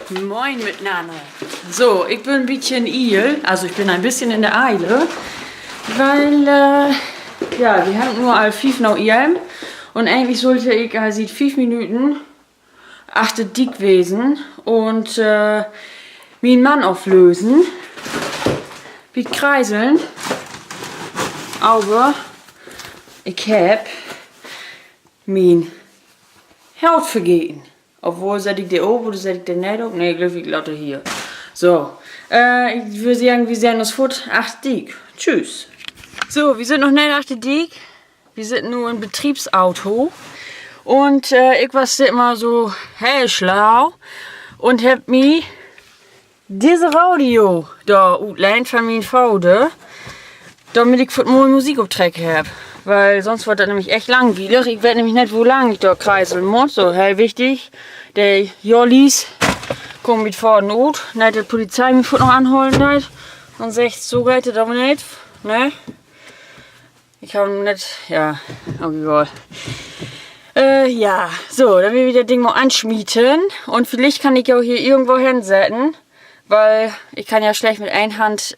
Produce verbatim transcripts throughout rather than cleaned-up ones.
Moin mitnanner. So, ik bün en bietjen in Iel, also ik bün en bietjen in de Iel, weil, ja, wi hebbt nu al fief na elm un egentlich sull ik al siet fief Minüten achter Diek wesen un mien Mann aflösen bi't Kreiseln. Aver ik hebb mien Hoot vergeten. Obwohl, sett ik de op oder sett ik de neet op? Nee, glööv ik, laat de hier. So, ik wüll seggen, wi sehn uns foort achter Diek. Tschüss. So, wi sünd noch neet achter Diek. Wi sitt nu in Betriebsauto. Un ik was dit Mal so heel slau un hebb mi disse Radio dor utlehnt van mien Vader, dormit ik foort moi Musik op Trecker hebb. Weil sonst word dat nämlich echt langwielig. Ik weet nämlich neet, wo lang ik dor kreiseln mutt. So, heel wichtig. De Jollies kaamt foorn ut. Neet, dat de Polizei mi foort noch anholen deit un seggt, so geiht dat aver neet, ne? Ik hebb neet, ja, ok egal. Ja, so, denn will wi dat Ding mal ansmieten. Un villicht kann ik jo hier irgendwo hensetten, weil ik kann ja slecht mit een Hand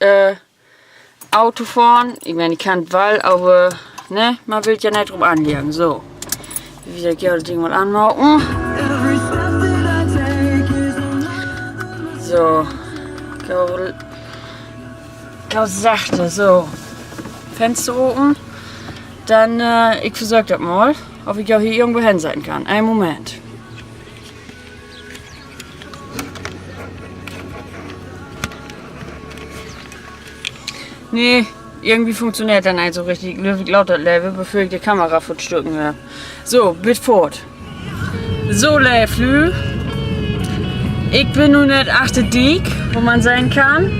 Auto fohren. Ik meen, ik kann 't wall, aver, ne, man will 't ja neet drup anleggen. So, will ik jo dat Ding mal anmaken. So, gau sachte, so. Fenster open. Denn, ik versöök dat mal, of ik jo hier irgendwo hensetten kann. Een Moment. Nee, irgendwie funktioneert dat neet so richtig. Ik glööv, ik laat dat lever, bevör ik de Kamera foort stücken hebb. So, bit foort. So, leev Lüüd. Ik bün nu neet achter Diek, wo man sehn kann.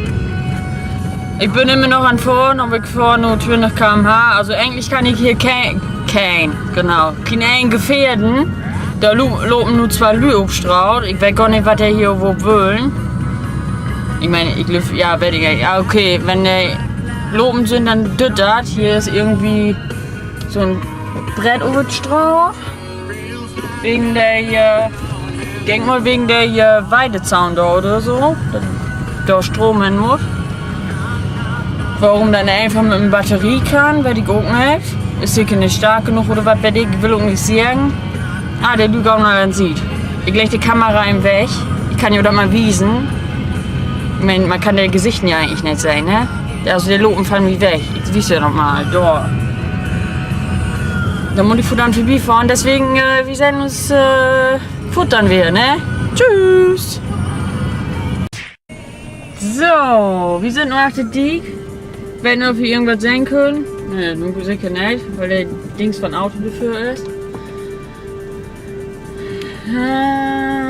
Ik bün immer noch an 't Fohren, aver ik fohr nu twintig K M H. Also egentlich kann ik hier keen, keen, genau, keen een gefährden. Dor lopen nu twee Lüüd op Straat. Ik weet gor neet, wat de hier överhaupt wüllen. Ik meen, ik glööv, ja, weet ik neet. Ja, okay, wenn de lopen sünd, denn dürt dat. Hier is irgendwie so'n Brett över de Straat. Wegen de, ik denk mal wegen de Weidezaun dor oder so, dat dor Stroom hen mutt. Worüm denn eenfach mit en Batterie kann, weet ik ok neet. Is seker neet stark genoog oder wat weet ik, will ok nich seggen. Ah, de Lüüd gaht na de Siet. Ik legg de Kamera even weg. Ik kann jo dat mal wiesen. Ik meen, man kann de Gesichten ja egentlich neet sehn, ne? Also, de lopen van mi weg. Ik wies jo noch mal, dor. Denn mutt ik foort an vörbifohren. Deswegen, wi sehn uns foort denn weer, ne? Tschüss. So, wi sünd nu achter Diek. Weet neet, of ji irgendwat sehn köönt. Nee, nu seker neet, wiel de Dings van Auto dorvör is.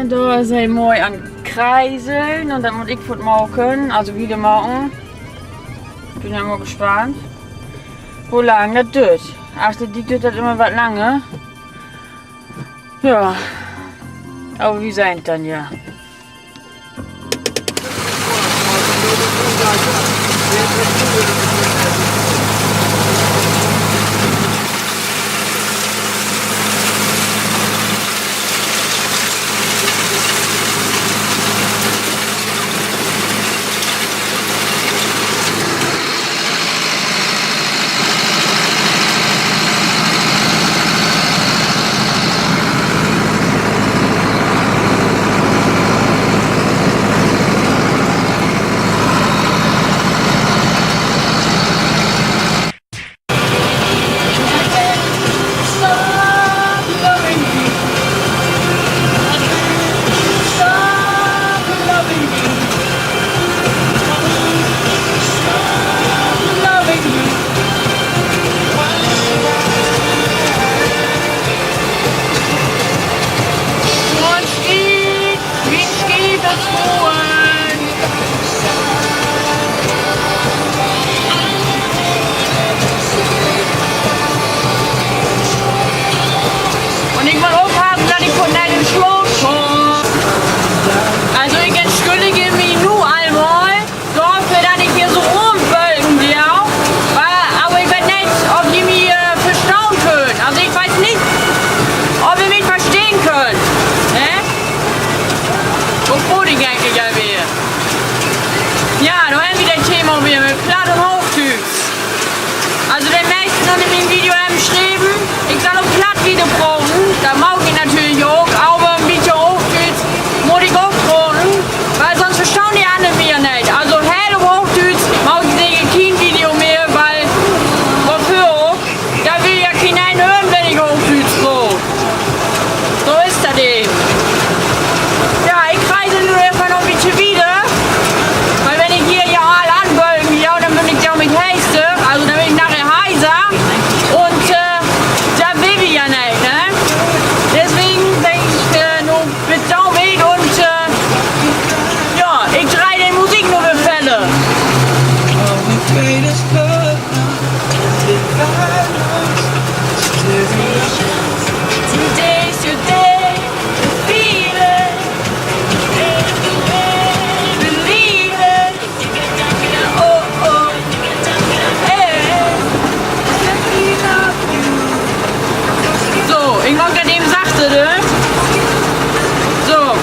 Dor is he mooi an Kreiseln un dat mutt ik foort maken, also wieder maken. Bün ja mal gespannt, wo lang dat dürt. Achter Diek dürt dat immer wat langer. Ja, aver wi sehn 't denn ja. ik egentlich al weer? Ja, dor hebben wi dat Thema weer mit Platt un Hoochdüütsch. Also, de meisten ünner mien Video hebben schreven, ik sall op Platt wieder proten. Dat maak ik natürlich ok, aver en bietje Hoochdüütsch mutt ik ok proten, wiel sonst verstaht de annern mi ja neet. Also, heel op Hoochdüütsch maak ik seker kien Video mehr, wiel, woför ok? Dat will ja kien een hören, wenn ik Hoochdüütsch proot. So is dat even. Ja, ik reis nu eenfach noch en bietje wieder. Wiel wenn ik hier ja all anbölken, ja, denn bün ik ja mit Heeste, also denn bün ik naher heiser. Un, äh, dat will wi ja neet, ne? Deswegen segg ik, äh, nu bit dormit un, äh, ja, ik dreih de Musik nu weer feller. Today's your day, feel it. Believe it. Oh, oh. Hey. So, ik maak dat even sachter, ne? So.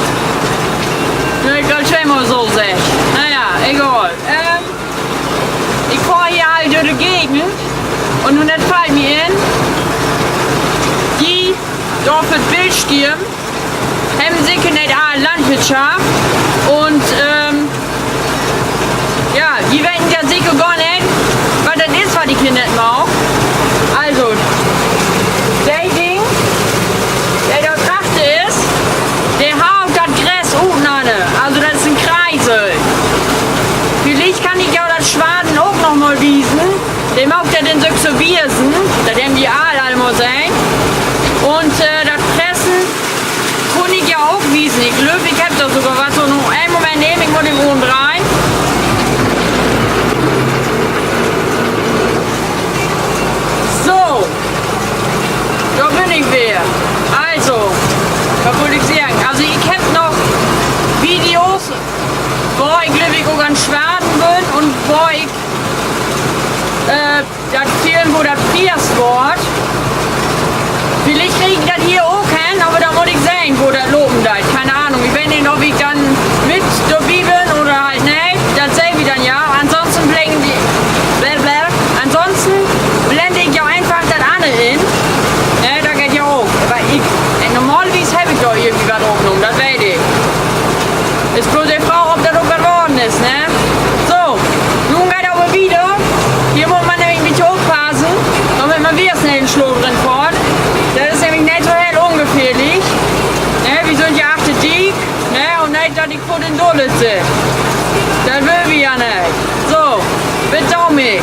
Nu heff ik dat tweemal so seggt. Na ja, egal. Ähm, ik fohr hier halt dör de Gegend un nu nett fallt mi in, ji dor vör 't Bildschirm hebben seker neet all Landwirtschaft un, ähm, ja, ji weten ja seker gor neet, wat dat is, wat ik hier nett maak. Also, de Ding, de dor achter is, de haut dat Gras utnanner. Also, dat is en Kreisel. Villicht kann ik jo dat Swatten ok noch mal wiesen. De maakt dat in sük so Wiesen. Dat hebben ji all, all mal sehn. Un, äh, dat Pressen kunn ik ja ok wiesen. Ik glööv, ik hebb dor sogor wat. So, noch een Moment, even, ik mutt even umdreihen. So. Dor bün ik weer. Also, wat wull ik seggen? Also, ik hebb noch Videos, wo ik, glööv ik, ok an 't Swatten bün un wo ik, äh, dat Film, wo dat Priest warrt. Villicht krieg ik dat hier ok hen, aver dor mutt ik sehn, wo dat lopen deit. Keine Ahnung. Ik weet nich, of ik denn mit dorbi bün oder halt neet. Dat sehn wi denn ja. Ansonsten blenden wi, blä, blä. Ansonsten blend ik ja eenfach dat anner in. Ne, dat geiht ja ok. Aver ik, äh, normalerwies heff ik dor irgendwie wat opnahmen, dat weet ik. Is blots de Fraag, of dat ok wat worrn is, ne? So, nu geiht dat aver wieder. Hier mutt man nämlich en bietje oppassen, dormit man weer snell in Sloot rin fohrt. Dat is nämlich neet so heel ungefährlich. Ne, wi sünd ja achter Diek, ne, un neet, dat ik vör den Dulle sitt. Dat wüllt wi ja neet. So, bit dormit.